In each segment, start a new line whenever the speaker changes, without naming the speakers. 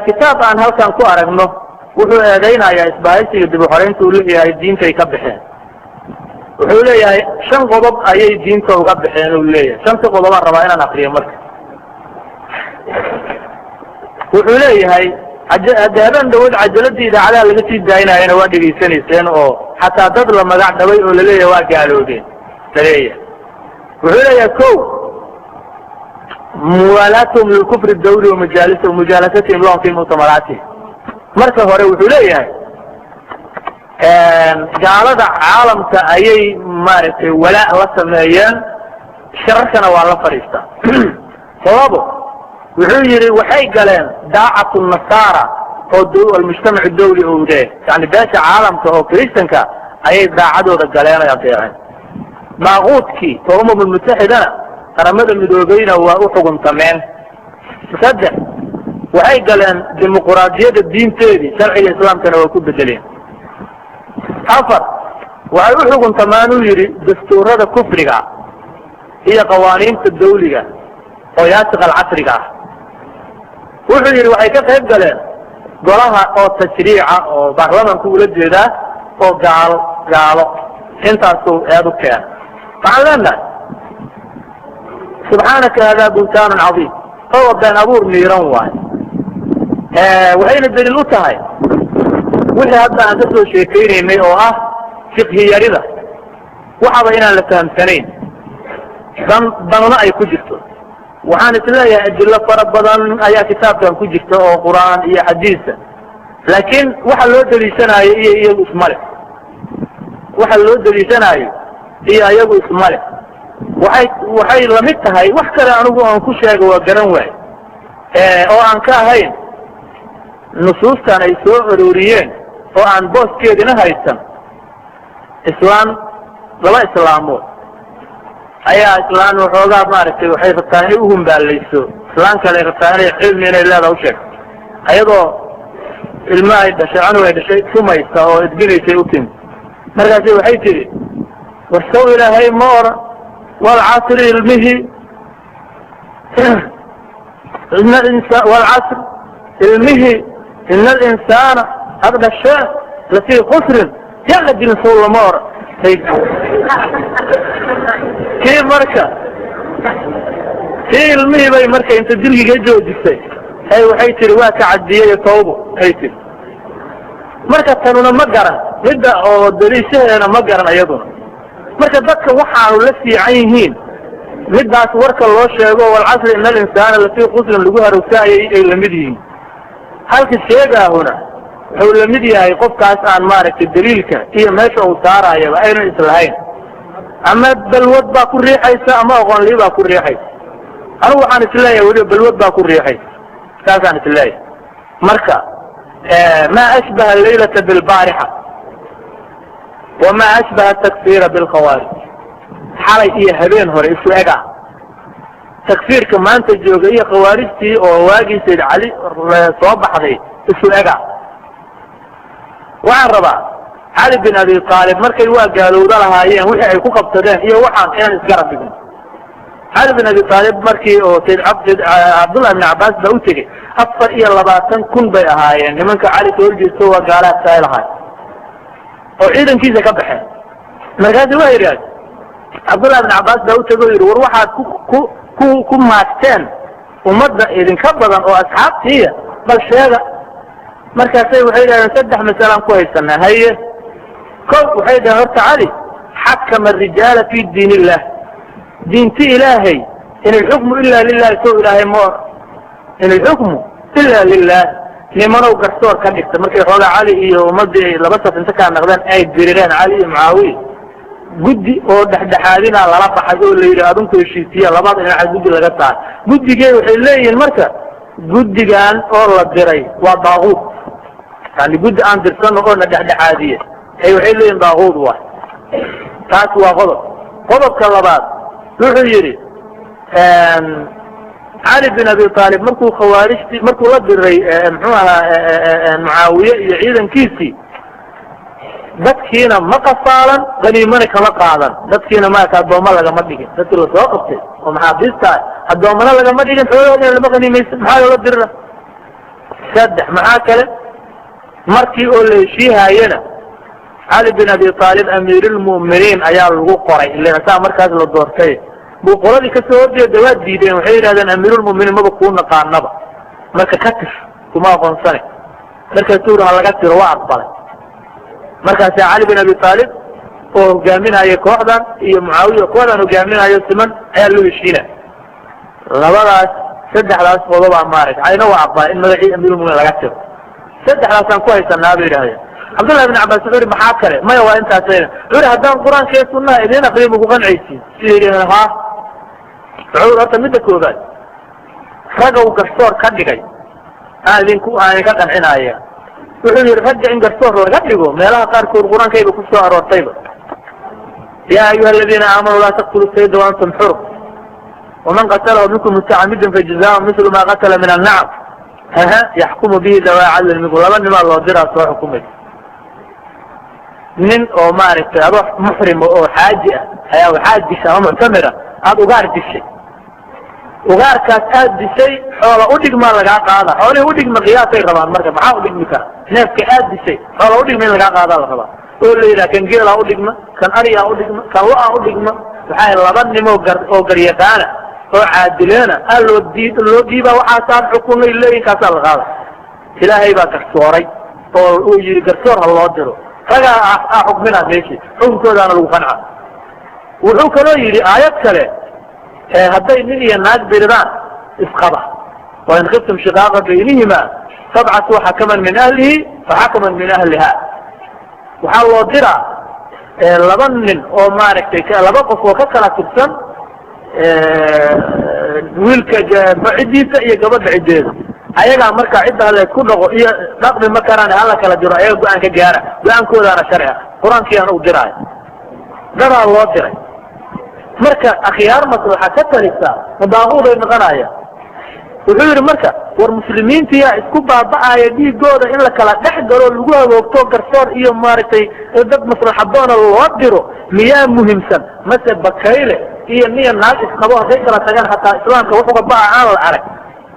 Kitaab aan halkan ku aragno wuxuu eedaynayaa isbahaysiga dib u xoreynta uu leeyahay diintay ka baxeen. Wuxuu leeyahay 5 qodob ayay diinta uga baxeen uu leeyahay. 5 qodobaan rabaa inaan akriyo. Marka wuxuu leeyahay hadde habeen dhawood cajaladii idaacadaha laga sii daayinayana waa dhegaysanayseen oo xataa dad la magac dhabay oo laleeyahay waa gaaloobeen laleeyahay. Wuxuu leeyahay ko muwaalaatuhum lilkufri dawli wa mujaalasatihim lahum fi mu'tamaraatihim. Marka hore wuxuu leeyahay gaalada caalamka ayay maaragtay walaa la sameeyeen, shararkana waa la fadhiistaa. Labo, wuxuu yidhi waxay galeen daacatu nasaara oo almujtamac dawli owdee, yani beesha caalamka oo kristanka ayay daacadooda galeen ay adeeceen. Daaquudkii oo umamul mutaxidana qaramada midoobeyna waa u xuguntameen. 3, waxay galeen dimuquraadiyadda diinteedii, sharciga islaamkana waa ku bedeleen. 4, waxay u xuguntamaan uu yidhi dastuurada kufriga iyo qawaaniinta dawliga oo yaasiq alcasriga ah. Wuxuu yidhi waxay ka qayb galeen golaha oo tashriica oo baarlamanku ula jeedaa oo gaalo intaasuu eed u keena. Waxaan leenahay subxaanaka haadaa buhtaanun cadiim, oo been abuur miiran waayo. Waxayna daliil u tahay wixii hadda aan ka soo sheekaynaynay oo ah fiqhiyarida, waxaba inaan la fahamsanayn danna ay ku jirto. Waxaan isleeyahay adilo fara badan ayaa kitaabkan ku jirta oo qur'aan iyo xadiisa, laakiin waxa loo daliishanaayo iyo iyagu ismale, waxa loo daliishanaayo iyo iyagu ismale. Waxay lamid tahay wax kale anigu aan ku sheego waa garan waay oo aan ka ahayn nusuustan ay soo arooriyeen oo aan booskeedina haysan. Islaan laba islaamood ayaa islaan waxoogaa maaragtay waxay rabtaa inay uhumbaalayso, islaan kale rabtaa inay cilmi inay leedaha u sheegto, ayadoo ilma ay dhashay canug ay dhashay sumaysa oo edbinaysay u timi. Markaasi waxay tidhi war saw ilaahay ma oran walcasri ilmihii walcasr ilmihii ina alinsaana ad dhasheen lafii khusrin yaan la dilin saw lama oran. Kii marka kii ilmihii bay marka inta dilkiga joojisay ay waxay tihi waa ka cadiyey tawbo ay tihi. Marka tanuna ma garan midda oo daliishaheena ma garan iyaduna. Marka dadka waxaanu la fiican yihiin middaas warka loo sheego walcasri ina alinsaana lafii khusrin lagu harowsaayay ay lamid yihiin. Halka sheegaahuna wuxuu lamid yahay qofkaas aan maaragtay daliilka iyo meesha uu saaraayaba aynan islahayn, ama balwad baa ku riixaysa ama aqoonlii baa ku riixaysa. Anigu waxaan isleeyahay weliba balwad baa ku riixaysa, saasaan isleeyahay. Marka maa ashbaha alaylata bilbaarixa wamaa ashbaha atakfiira bilkhawaarij, xalay iyo habeen hore isu ega takfiirka maanta jooga iyo khawaarijtii oo waagii Sayd Cali soo baxday isu ega. Waxaan rabaa Cali bin Abi Taalib markay waa gaalowda lahaayeen wixii ay ku qabsadeen iyo waxaan inaan isgarab dhigno. Cali bin Abi Taalib markii oo Sayd Cabdullah ibn Cabbaas baa u tegey, 24,000 bay ahaayeen nimanka Cali ka horjeesto waa gaalaad taay lahaay oo ciidankiisa ka baxeen. Markaasi waa yidhaahd Cabdullah ibn Cabbaas baa u tegey oo yidhi war waxaad ku maagteen ummadda idinka badan oo asxaabtiiya bal sheega. Markaasay waxay yidhahdeen 3 masalaan ku haysanaa. Haye, kow waxay yidhahdeen horta Cali xakama rijaala fi diin illah, diinti ilaahay in alxukmu ila lillahi, sow ilaahay ma or in alxukmu ila lilah, nimanow garsoor ka dhigta. Markay xoogaa Cali iyo ummadii ay laba saf inta kaa naqdeen ay dirireen Cali iyo Mucaawiya, guddi oo dhexdhexaadina lala baxay oo la yidhi adinku heshiisiya, labada dhinaca guddi laga saaray. Guddigee waxay leeyihiin marka guddigan oo la diray waa daaquud, yani guddi aan dirsano oo na dhexdhexaadiye ay waxay leeyihiin daaquud waay. Taas waa qodob. Qodobka labaad wuxuu yidhi Cali bin Abi Taalib markuu khawaarijtii markuu la diray muxuu ahaa Mucaawiye iyo ciidankiisii, dadkiina ma qasaalan, qaniimana kama qaadan, dadkiina maarka addooma lagama dhigin, dadkii lasoo qabtay oo maxaabiista ah addoomana lagama dhigin, xoolahoodina lama qaniimaysan, maxaa loola dirira? Saddex, maxaa kale? Markii oo la heshiihaayena Cali bin Abi Aalib amiirulmu'miniin ayaa lagu qoray, ilan saa markaas la doortay buu qoladii kasoo horjeeda waa diideen, waxay yidhahdeen amiirulmu'miniin maba kuu naqaanaba, marka ka tir, kuma aqoonsane. Markaasuu yidhi ha laga tiro, waa aqbalay. Markaasaa Cali bin Abi Aalib oo hogaaminaya kooxdan iyo Mucaawiya kooxdan hogaaminayo siman ayaa loo heshiina. Labadaas saddexdaas qodobaa maaragta Calina waa aqbalay in magacii amiirulmu'miniin laga tiro. Saddexdaasaan ku haysanaa bay yidhahdeen. Cabdullahi bin Cabbaas wuxuu yihi maxaa kale? Maya, waa intaas. Wuxuu yihi haddaan Qur-aanka iyo sunnaha idiin akriyo ma ku qancaysiin? Si yidhi ha. Wuxuu yihi horta midda koobaad, ragow garsoor ka dhigay aan idinku aan idinka qancinaya. Wuxuu yihi ragga in garsoor laga dhigo meelaha qaarkood Qur-aankayba ku soo aroortayba: ya ayuha aladiina aamanuu laa taqtulu sayda waantum xurum, waman qatalahu minkum mutacamidan fajazaahu mislu ma qatala min annacam haha yaxkumu bihi dawaa cadlin minkum. Laba nimaa loo diraa soo xukumaysa. Nin oo maaragtay adoo muxrima oo xaaji ah ayaa waxaad dishay ama muctamira aada ugaar dishay, ugaarkaas aad dishay xoola udhigmaa lagaa qaada. Xoolihii udhigma qiyaasay rabaan, marka maxaa udhigmi kara? Neefka aad dishay xoola udhigma in lagaa qaadaa la rabaa, oo la yidhaha kan geelaa udhigma, kan ariyaa udhigma, kan lo-aa udhigma. Waxaa laba nimoo gar oo garyaqaana oo caadileena aa loo dii loo dhiibaa, waxaasaan xukunay leeyihin, kaasaa la qaada. Ilaahay baa garsooray oo uu yidhi garsoor ha loo diro, ragaa a xukminaa meeshii, xukunkoodaana lagu qanca. Wuxuu kaloo yidhi aayad kale, hadday nin iyo naag diridaan isqaba, wain khiftum shiqaaqa baynihima fabcatuu xakaman min ahlihi fa xakaman min ahliha. Waxaa loo diraa laba nin oo maaragtay laba qof oo ka kala tirsan wiilka ciddiisa iyo gabadha ciddeeda, ayagaa markaa cidda hala isku dhaqo iyo dhaqmi ma karaan, hala kala diro, ayaga go-aan ka gaara, go-aankoodaana sharci ah. Qur-aankiiaan u diraayo dadaa loo diray. Marka akhyaar maslaxa ka talisa madaaquuday noqonaya. Wuxuu yidhi marka war muslimiintiyaa isku baaba'aya dhiigooda in la kala dhex galo, lagu hagoogto garsoor iyo maaragtay dad maslaxadoona loo diro miyaa muhimsan, mase bakayle iyo niya naag isqabo hadday kala tagaan hataa islaamka wax uga ba'a aan la arag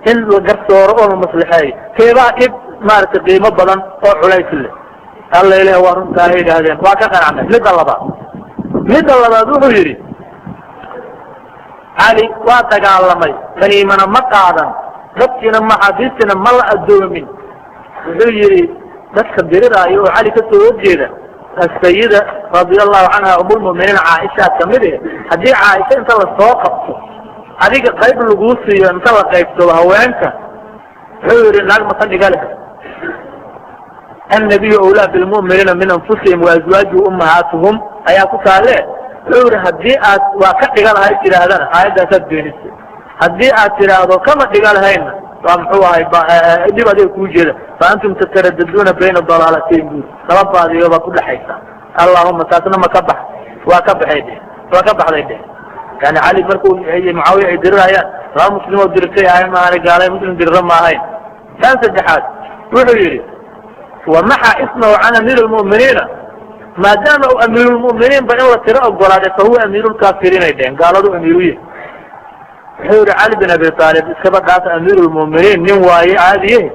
in la garsooro oo la maslaxeeyo, keebaa dhib maaragtay qiimo badan oo culays leh? Alla ilaah, waa runtaa ay yidhaahdeen, waa ka qanacnay. Midda labaad wuxuu yidhi Cali waa dagaalamay, qaniimana ma qaadan, dadkiina maxaabiistina ma la addoomin. Wuxuu yidhi dadka diriraayo oo Cali kasoo horjeeda asayida radia allahu canha umulmu'miniin Caaisha kamid eh, haddii Caaisha inta lasoo qabto adiga qayb laguu siiyo inta la qaybsado haweenka, wuxuu yidhi naag maka dhiga leh. Annabiyu awlaa bilmu'miniina min anfusihim waazwaajuhu ummahaatuhum ayaa ku taale. Wuxuu yidhi haddii aad waa ka dhiga lahayd tidhaahdana aayaddaasaad beenisay, haddii aad tidhaahdo kama dhiga lahaynna waa muxuu ahay dhib adiga kuu jeeda. Fa antum tataradaduuna bayna dalaalatayn buuri, laba baadiyo baad udhaxaysa. Allahuma taasna ma ka bax, waa ka baxay dheh, waa ka baxday dheh. Yani Cali markuu Mucaawiya ay dirirayaan laba muslimoo dirirtay ahay maahane gaalay muslim diriro ma ahayn. Tan saddexaad wuxuu yidhi wamaxa ismahu can amiir lmu'miniina, maadaama uu amiirulmu'miniin ba in la tiro ogolaaday fa huwa amiirulkaafiriin ay dheheen, gaaladu amiiruye. Wuxuu yihi Cali bin Abi Aalib iskaba dhaaf amiirulmu'miniin nin waaye caadiye.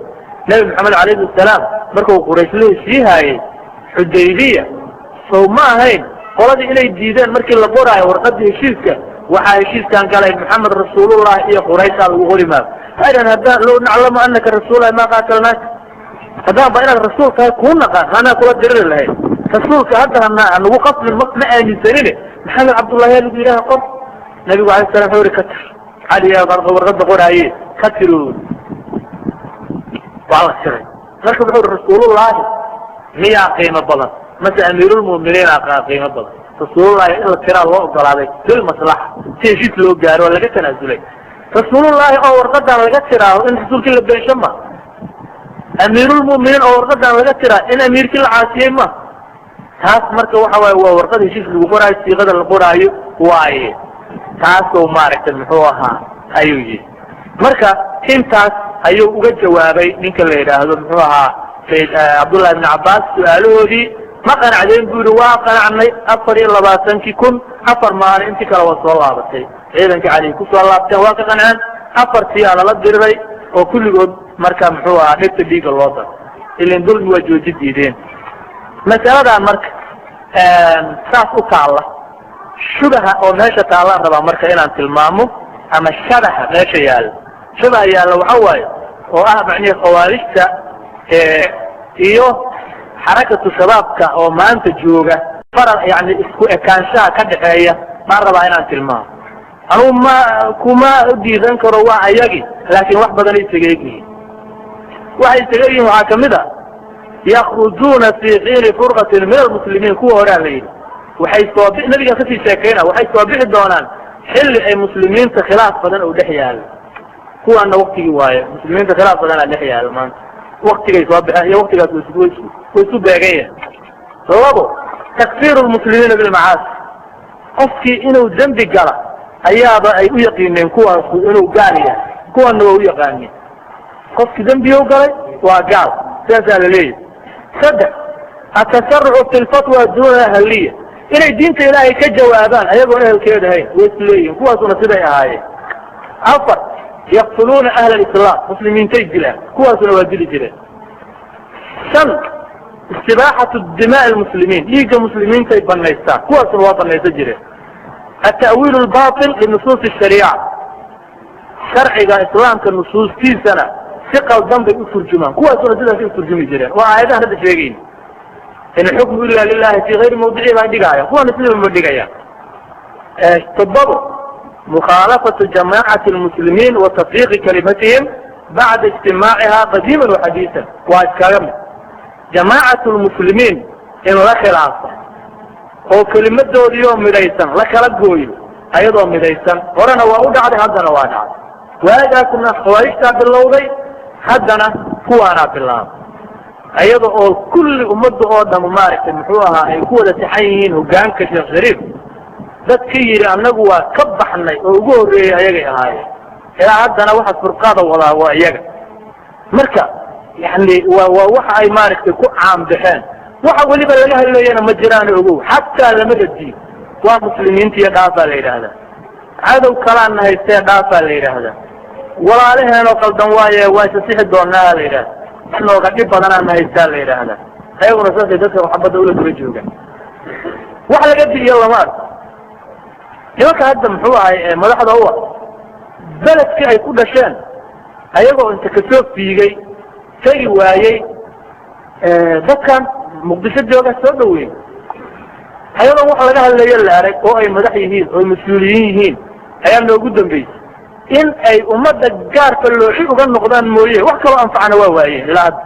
Nebi Maxamed calayhi salaam markuu Quraysh la heshiihaayey Xudaybiya, sow ma ahayn qoladii inay diideen markii la qoraayo warqadii heshiiska? Waxaa heshiiskan galay Maxamed rasuulullah iyo Qurayshaa lagu qori maayo. Waxay dhaheen haddaan low naclamu anaka rasuulahi maa qaatalnaak, haddaan ba inaad rasuul tahay kuu naqaan anaa kula diriri lahayn. Rasuulka hadda hana hanagu qasbin, ma aaminsanine Maxamed Cabdullahi yaa lagu yidhaha qor. Nabigu alay salam wuxuu yihi ka tir, Cali yaa warqada qoraaye ka tiro, waa la tiray. Marka wuxuu yihi rasuulullahi miyaa qiimo badan mase amiirulmu'miniina qiimo badan? Rasuulullahi in la tiraa loo ogolaaday lilmaslaxa si heshiis loo gaaro, waa laga tanaasulay. Rasuulullahi oo warqadan laga tiraaho in rasuulkii la beensho ma, amiirulmu'miniin oo warqadan laga tiraa in amiirkii la caasiyey ma. Taas marka waxa waaye waa warqad heshiis lagu qoraayo, siiqada la qoraayo waaye taasoo maaragtay muxuu ahaa ayuu yihi. Marka intaas ayuu uga jawaabay ninka la yidhaahdo muxuu ahaa Sayid Cabdullahi ibn Cabbaas su-aalahoodii. Ma qanacdeen bu yihi? Waa qanacnay. 24,000 afar maalin intii kale waa soo laabatay, ciidankii Cali kusoo laabteen, waa ka qanceen. Afartii aa lala diriray oo kulligood Marka muxuu ahaa dhegta dhiigga loo daro, ilan dulmi waa jooji diideen. Masaladan marka saas u taalla, shubaha oo meesha taallaan rabaa marka inaan tilmaamo, ama shabaha meesha yaalla. Shabaha yaalla waxa waaye oo ah macnihii khawaarijta iyo xarakatu shabaabka oo maanta jooga, faral yani isku ekaanshaha ka dhexeeya baan rabaa inaan tilmaamo. Anugu ma kuma diidan karo waa ayagi, laakiin wax badanay isaga egyihiin. Waxay isaga egyihiin waxaa kamid a yakrujuuna fi xiini furqatin min almuslimiin. Kuwa horaa la yidhi waxay soo nabiga kasii sheekayna, waxay soo bixi doonaan xilli ay muslimiinta khilaaf badan oo dhex yaalo. Kuwaana waktigii waaye muslimiinta khilaaf badanaa dhex yaalo maanta, waktigay soo baxeen iyo waktigaas way isu beegan yahay. Labo, takfiiru lmuslimiina bilmacaasi. Qofkii inuu dembi gala ayaaba ay u yaqiineen kuwaasu inuu gaal yahay, kuwana waa u yaqaaneen qofkii dembigu galay waa gaal, sidaasaa la leeyahay. Saddex, atasarucu fi lfatwa duuna ahliya, inay diinta ilaahay ka jawaabaan ayagoon ehelkeeda hayn way isleeyihin, kuwaasuna siday ahaayeen. Afar, yaqtuluuna ahla alislaam, muslimiintay dilaan, kuwaasuna waa dili jireen. Shan, istibaaxatu dimaa almuslimiin, dhiigga muslimiintay banaystaan, kuwaasuna waa banaysan jireen. Ata'wiil lbatil linusuus shariica, sharciga islaamka nusuustiisana si qaldan bay u turjumaan, kuwaasuna sidaasay u turjumi jireen. Waa aayadahan hadda sheegayna, in alxukmu ila lilahi fi gayri mawdici baa dhigaya, kuwana sidaba ma dhigayaan. Toddobo, mukhaalafatu jamaacati lmuslimiin wa tafriiqi kalimatihim bacda ijtimaaciha qadiiman wa xadiisan, waa iskaga mid. Jamaacatu lmuslimiin in la khilaafo oo kelimadoodiioo midaysan la kala gooyo, ayadoo midaysan horena waa u dhacday, haddana waa dhacday. Waagaasna khawaarijtaa bilowday, haddana kuwaanaa bilaabay, ayada oo kulli ummadda oo dham maaragtay muxuu ahaa ay ku wada taxan yihiin hogaanka Sheekh Shariif. Dadka yidhi annagu waa ka baxnay oo ugu horreeyey ayagay ahaayeen, ilaa haddana waxa furqada wadaa waa iyaga. Marka yani waa waxa ay maaragtay ku caanbaxeen, waxa weliba laga hadlayana ma jiraan ogow, xataa lama radiyo. Waa muslimiintiiyo dhaafaa la yidhaahdaa, cadow kalaana haystee dhaafaa la yidhaahdaa, walaalaheenoo qaldan waaye waa isasixi doonaa la yidhahda, wax nooga dhib badanaana haystaa la yidhaahdaa. Ayaguna saasay dadka xabadda ula daba joogaan, wax laga bi'iyo lama arko. Nimanka hadda muxuu ahay madaxda u ah beledkii ay ku dhasheen, ayagoo inta kasoo fiigay tegi waayey, dadkan Muqdisho jooga soo dhaweyn, ayadoon wax laga hadlayo la arag oo ay madax yihiin oo ay mas-uuliyiin yihiin ayaa noogu dambeysay in ay ummadda gaarka looxi uga noqdaan mooye, wax kaloo anfacana waa waayeen ilaa hadda.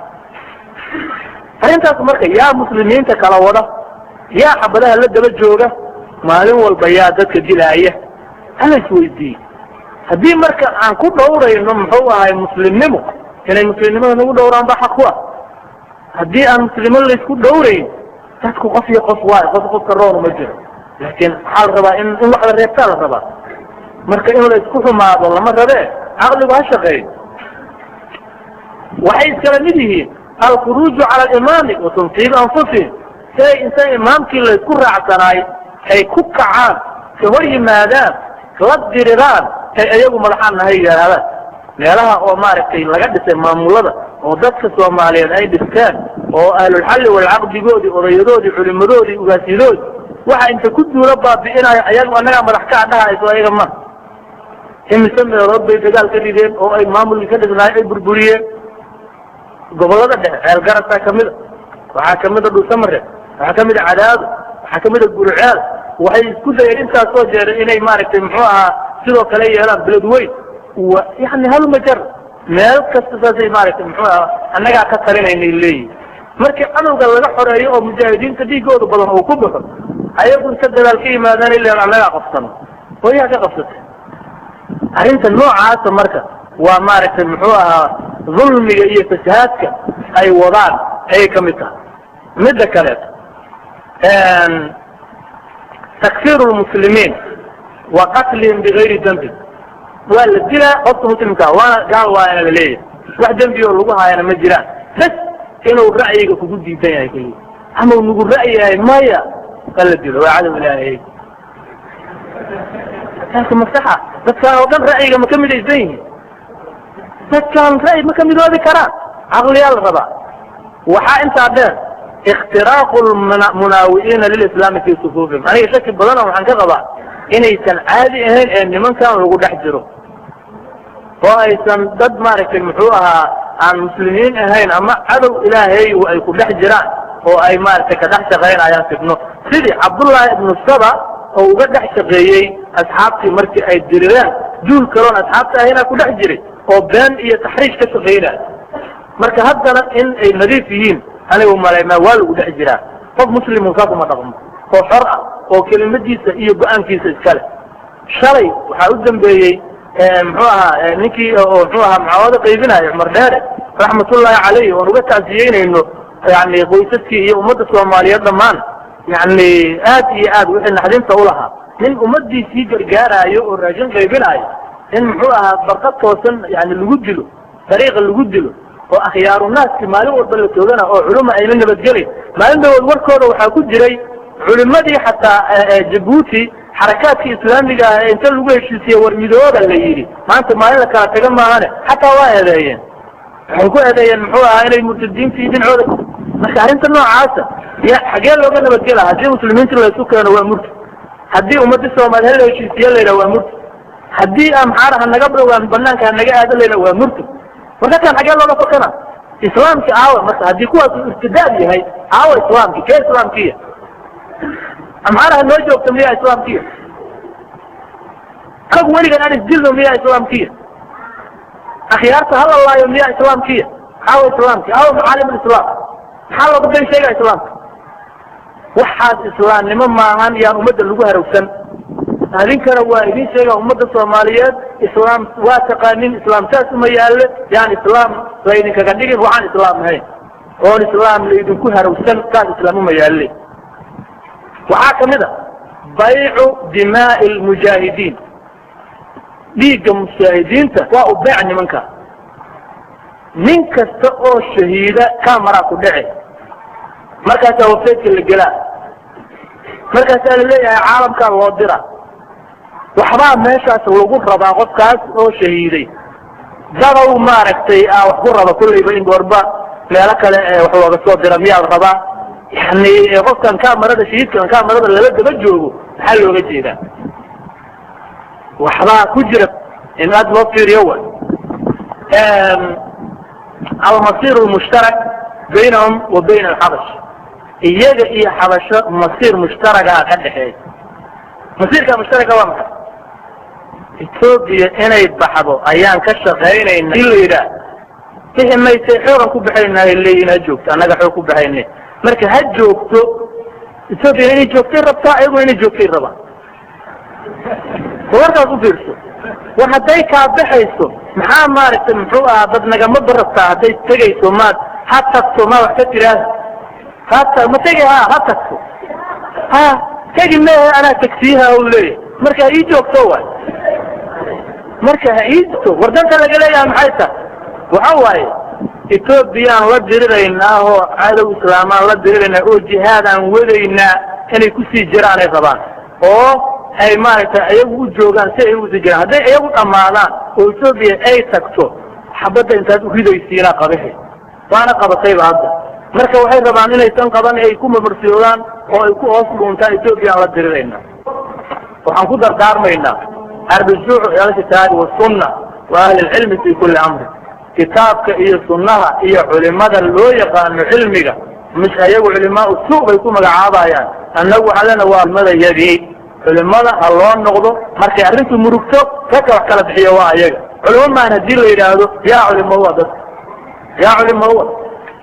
Arrintaas marka yaa muslimiinta kala wada, yaa xabadaha la daba jooga maalin walba, yaa dadka dilaaya, hala isweydiiye. Haddii marka aan ku dhawrayno muxuu ahay muslimnimo, inay muslimnimada nagu dhawraan ba xaq ku ah. Haddii aan muslimo laysku dhawrayn, dadku qof iyo qof waay, qof qofka roon ma jiro. Laakiin waxaa la rabaa in wax la reebtaa la rabaa. Marka in la isku xumaado lama rabee, caqligu ha shaqeeyo. Waxay iskala mid yihiin alkhuruuju cala alimaami wa tansiib anfusihim, siay inta imaamkii laysku raacsanaay ay ku kacaan, ka hor yimaadaan, la diriraan, ay ayagu madaxaan nahay yidhaahdaan. Meelaha oo maaragtay laga dhisay maamulada oo dadka Soomaaliyeed ay dhisteen oo ahlulxalli walcaqdigoodii, odayadoodii, culimadoodii, ugaasyadoodii, waxa inta ku duula baabi'inayo ayagu annagaa madax ka adhahayso ayaga ma. Imise meelood bay dagaal ka rideen oo ay maamulkii ka dhisnaay ay burburiyeen? Gobollada dhexe Ceelgarasaa kamida, waxaa kamida Dhuusamare, waxaa kamida Cadaado, waxaa kamida Guriceel. Waxay isku dayeen intaas soo jeeray inay maaragtay muxuu ahaa sidoo kale yeelaan beled weyn, wa yani halmajar meel kasta saasay maaragtay muxuu ahaa annagaa ka talinaynay leeyihin. Markii cadowga laga xoreeyo oo mujaahidiinta dhiigooda badan uu ku baxo, ayagu inta dadaal ka yimaadaan ilan annagaa qabsano, hooyaha ka qabsatay. Arrinta noocaasa marka waa maaragtay muxuu ahaa dulmiga iyo fasahaadka ay wadaan ayay kamid tahay. Midda kaleeto, takfiir lmuslimiin wa qatlihim bigayri dembin, waa la dilaa qofka muslimkaa, waana gaal waayana la leeyahay, wax dembi oo lagu haayana ma jiraan, bas inuu ra'yiga kugu diidan yahay keliya ama uu nagu ra'yahay maya, waa la dilo, waa cadow ilaahay. Taasi ma saxa? Dadkaan oo dhan ra'yiga ma ka midaysan yihiin? Dadkaan ra'y ma ka midoobi karaan, caqliyaa la rabaa. Waxaa intaa dheer ikhtiraaqu lmunaawi'iina lilislaami fii sufuufihim. Aniga shaki badana waxaan ka qabaa inaysan caadi ahayn ee nimankan lagu dhex jiro, oo aysan dad maaragtay muxuu ahaa aan muslimiin ahayn ama cadow Ilaahay ay ku dhex jiraan, oo ay maaragtay ka dhex shaqaynayaan fitno, sidii Cabdullaahi ibnu Saba oo uga dhex shaqeeyey asxaabtii markii ay dirireen. Duul kaloon asxaabta ahaynaa ku dhex jiray oo been iyo taxriish ka shaqaynaya. Marka haddana in ay nadiif yihiin aniga umalaymaa, waa lagu dhex jiraa. Qof muslimu saas uma dhaqmo oo xor ah oo kelimadiisa iyo go-aankiisa iskale. Shalay waxaa u dambeeyey muxuu ahaa ninkii oo muxuu ahaa mucaawado qaybinayo, Cumar Dheere raxmatullaahi calayh, oon uga tacsiyeynayno yani qoysaskii iyo ummadda Soomaaliyeed dhammaan. Yani aad iyo aad wixii naxdinta ulahaa, nin ummadiisii gargaaraayo oo raashin qaybinaayo in muxuu ahaa barqad toosan yani lagu dilo, dariiqa lagu dilo, oo akhyaaru naaski maalin walba la toogana, oo culuma ayna nabadgelayn. Maalin dhawood warkooda waxaa ku jiray culimadii xataa Jabuuti, xarakaadkii islaamiga ah ee inta lagu heshiisiye war midooba la yidhi, maanta maalin la kala taga maahane, xataa waa eedeeyeen. Waxay ku eedeeyeen muxuu ahaa inay murtadiintii dhinacooda. Marka arrinta noocaasa ya xagee looga nabadgela? Haddii muslimiinta laysu keeno waa murti, haddii ummadii Soomaaliya hala heshiisiye la yidhaha waa murti, haddii amxaara hanaga dhowaan banaanka hanaga aado la yidhaha waa murti. Marka kan xagee looga fakana? Islaamki aawa? Marka haddii kuwaas uu irtidaad yahay, aawa islaamki? Kee islaamkiya? Amxaaraha noo joogta miyaa islaamkiya? Anagu weligan aan isdilno miyaa islaamkiya? Akhyaarta hala laayo miyaa islaamkiya? Aawa islaamki? Aawa macaalim lislaam? Maxaa looga been sheegaa islaamka? Waxaas islaamnimo maahan, yaan ummadda lagu harowsan. Adinkana waa idin sheega, ummadda Soomaaliyeed, islaam waa taqaanin, islaam saas uma yaalle. Yaan islaam laydinkaga dhigin waxaan islaam ahayn, oon islaam laydinku harowsan, saas islaam uma yaalle. Waxaa kamid a baycu dimaa'i lmujaahidiin, dhiigga mujaahidiinta waa u beec nimanka. Nin kasta oo shahiida camera ku dhici, markaasaa websiteka la gelaa, markaasaa la leeyahay caalamkaa loo dira. Waxbaa meeshaas lagu rabaa qofkaas oo shahiiday, dadow maaragtay wax ku raba kullayba in goorba meelo kale wax looga soo dira miyaa la rabaa? Yani qofkan camerada, shahiidkan camerada lala daba joogo, maxaa looga jeedaa? Waxbaa ku jira in aad loo fiiriyo. Wa almasir lmushtarak baynahum wa bayna alxabash, iyaga iyo xabasho masiir mushtaragaa ka dhexeeya. Masiirka mushtaraka waa maxay? Etoobiya inay baxdo ayaan ka shaqaynayna in la yidhaah, bixi mayse, xoogan ku baxaynaa leeyihin. Ha joogto, annaga xoog ku baxayne. Marka ha joogto, Etoobiya inay joogtay rabtaa, ayaguna inay joogtay rabaan. Warkaas u fiirso. War hadday kaa baxayso, maxaa maaragtay muxuu ahaa dad nagama barabtaa? Hadday tegayso maad ha tagto, ma wax ka tiraah hata ma tegi, ha tagto, ha tegi mehe, anaa tagsiiha u leeyahay. Marka ha ii joogto waay, marka ha ii joogto. War danta laga leeyahay maxay tahay? Waxa waaye Etoobiyaan la diriraynaa oo cadow islaamaan la diriraynaa oo jihaadaan wadaynaa, inay kusii jiraanay rabaan oo ay maaragtay ayagu u joogaan si ay usii jiraan. Hadday iyagu dhammaadaan oo Etoobiya ay tagto, xabadda intaad uridaysiinaa qabahe, waana qabatayba hadda. Marka waxay rabaan inaysan qaban, ay ku mamarsiyoodaan oo ay ku hoos dhuuntaan Etoobiya aan la diriraynaa. Waxaan ku dardaarmaynaa الرجوع إلى الكتاب والسنة وأهل العلم في كل أمر. Kitaabka iyo sunnaha iyo culimada loo yaqaano cilmiga, mis ayagu culimaa suu bay ku magacaabayaan. Annagu waxaa leena waa culimadayadii, culimada ha loo noqdo. Markay arrintu murugto, ragka wax kala bixiyo waa ayaga. Culimo maan haddii la yidhaahdo, yaa culimo wa dadka, yaa culimo wa.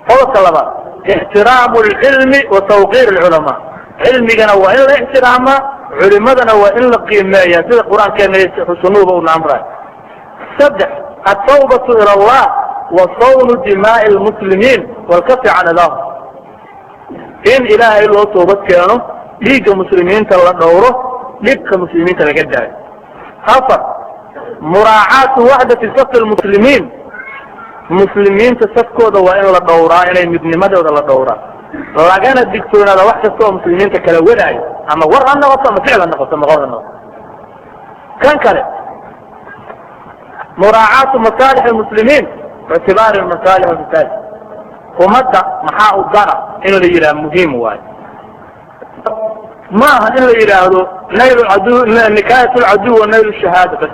Qodobka labaad, ixtiraamu alcilmi wa tawqiir alculamaa. Cilmigana waa in la ixtiraamaa, culimadana waa in la qiimeeya, sida Qur-aankeena sunuuba una amray. Saddex, altawbatu ila Allah wa sawnu dimaai lmuslimiin walkafi can adaahum. In Ilaahay loo toobad keeno, dhiigga muslimiinta la dhowro, dhibka muslimiinta laga daayo. Afar, muraacaatu waxdati safi lmuslimiin. Muslimiinta safkooda waa in la dhowraa, inay midnimadooda la dhowraa, lagana digtoonaada wax kasta oo muslimiinta kala wadaayo, ama war ha noqoto, ama ficil ha noqoto, ama qowl ha noqoto. Kan kale, Muraacaatu masaalix almuslimiin ictibaari masaalix almasaajid. Ummadda maxaa u dana in la yidhaha muhiim waayo. Ma aha in la yidhaahdo nayl cadu, nikaayat lcaduw wa nayl shahaada bas,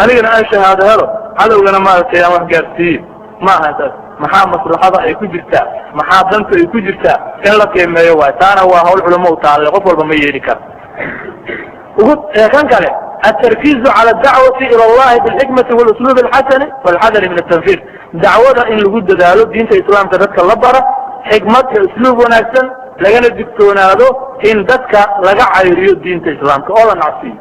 anigana aan shahaado helo, cadowgana maaragtay aan wax gaarsiiyo. Ma aha taas. Maxaa maslaxada ay ku jirtaa, maxaa danta ay ku jirtaa in la qiimeeyo waayo. Taana waa hawl culamo u taalle, qof walba ma yeeli karo. Ugu kan kale, altarkiizu cala adacwati ila allahi bilxikmati walusluub alxasani walxadari min atanfiir. Dacwada in lagu dadaalo, diinta islaamka dadka la bara xikmad iyo usluub wanaagsan, lagana digtoonaado in dadka laga cayriyo diinta islaamka oo la nacsiiyo.